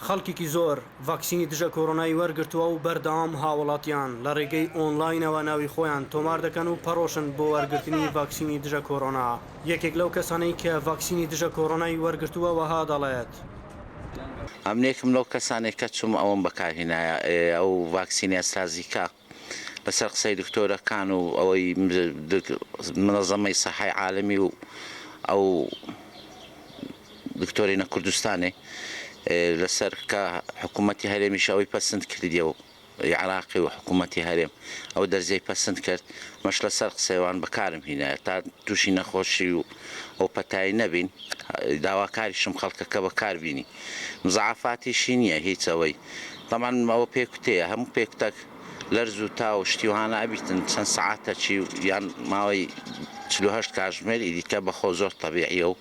خەڵکێکی زۆر ڤاکسینی دژە کۆرۆنای وەرگرتووە و بەردەوام هاوڵاتیان لە ڕێگەی ئۆنلاینەوە ناوی خۆیان تۆمار دەکەن و پەڕۆشن بۆ وەرگرتنی ڤاکسینی دژە کۆرۆنا. یەکێک لەو کەسانەی کە ڤاکسینی دژە کۆرۆنای وەرگرتووە وەها دەڵێت. ئەمن یەکم لەو کەسانەی کە چووم ئەوەم بەکارهینایە ئەو ڤاکسینی ئەسترازیکا لەسەر قسەی دکتۆرەکان و ئەوەی منەزەمەی سەحای عالەمی و ئەو دکتۆرینە کوردستانێ لەسەر کە حکوومەتی هەرێمیش ئەوەی پەسند کردیە و عراقی و حکوومەتی هەرێم ئەو دەرزیەی پەسند کرد مەش لەسەر قسەیوان بەکارم هینایە تا تووشی نەخۆشی و ئەو پەتای نەبین داواکاریشم خەڵکەکە بەکار بینی مزعافاتیشی نییە هیچ ئەوەی تەمان ئەوە پێکوتەیە هەموو پێکوتەک لەرز و تا و شتی وهانە ئەبیتن چەند سەعاتەکی یان ماوەی 48 کاژمێر ئیدیکە بەخۆ زۆر تەبیعیە و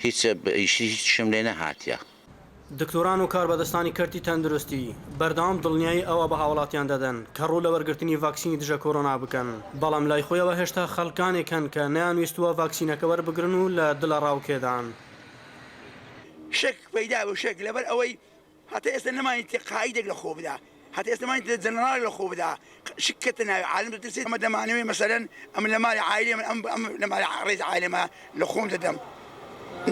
هیچ هیچشم لێ نەهاتیە. دکتۆران و کاربەدەستانی کەرتی تەندروستی بەردەوام دڵنیایی ئەوە بە هاوڵاتیان دەدەن کە ڕوو لە وەرگرتنی ڤاکسینی دژە کۆرۆنا بکەن، بەڵام لای خۆیەوە هێشتا خەڵکانێک هەن کە نەیانویستووە ڤاکسینەکە وەربگرن و لە دڵەڕاوکێدان. شک پەیدا بوو شک لەبەر ئەوەی هەتا ئێستا نەمانیتە قائیدێک لە خۆ بدا هەتا ئێستا نەمانیتە جەنەراڵێک لە خۆ بدا شک کەتە ناوی عالم دەترسێت ئەمە دەمانەوێ مەسەلەن ئەمن لە ماڵی عایلەی من ئەم ئەم لە ماڵی ڕێز عایلەمە لە خۆم دەدەم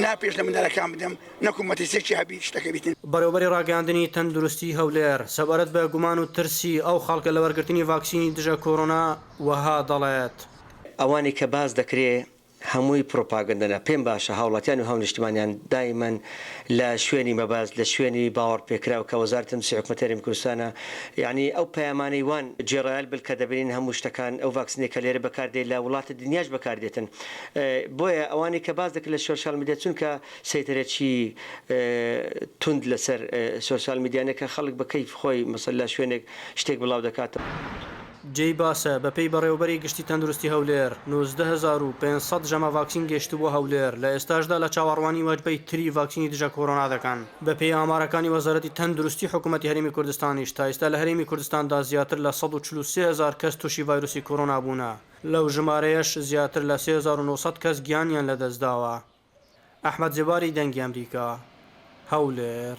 نا پێش لە منداڵەکان بدەم نەکو مەترسیەکی هەبی شتەکە بیتن. بەڕێوەبەری ڕاگەیاندنی تەندروستی هەولێر سەبارەت بە گومان و ترسی ئەو خەڵکە لە وەرگرتنی ڤاکسینی دژە کۆرۆنا وەها دەڵێت. ئەوانەی کە باس دەکرێ هەمووی پروپاگەندەنە، پێم باشە هاوڵاتیان و هاونیشتمانیان دایمەن لە شوێنی مەبەست، لە شوێنی باوەڕپێکراو کە وەزارەتی تەندروستی حکومەتی هەرێمی کوردستانە، یەعنی ئەو پەیامانەی وان جێڕایەل بن کە دەبینین هەموو شتەکان ئەو ڤاکسینەی کە لێرە بەکار دێ لە وڵاتی دنیاش بەکار دێتن بۆیە ئەوانەی کە باس دەکرێت لە سۆشیال میدیا چونکە سەیتەرەکی توند لەسەر سۆشیال میدیا نیە کە خەڵک بە کەیف خۆی مەسەل لە شوێنێک شتێک بڵاو دەکاتەوە. جێی باسە، بەپێی بەڕێوەبەری گشتی تەندروستی هەولێر، 19,500 ژەمە ڤاکسین گەیشتبووە هەولێر، لە ئێستاشدا لە چاوەڕوانی وەجبەی تری ڤاکسینی دژە کۆرۆنا دەکەن. بەپێی ئامارەکانی وەزارەتی تەندروستی حکومەتی هەرێمی کوردستانیش، تا ئێستا لە هەرێمی کوردستاندا زیاتر لە 143 هەزار کەس تووشی ڤایرۆسی کۆرۆنا بوونە، لەو ژمارەیەش زیاتر لە 3900 کەس گیانیان لەدەستداوە. ئەحمەد زێباری، دەنگی ئەمریکا، هەولێر.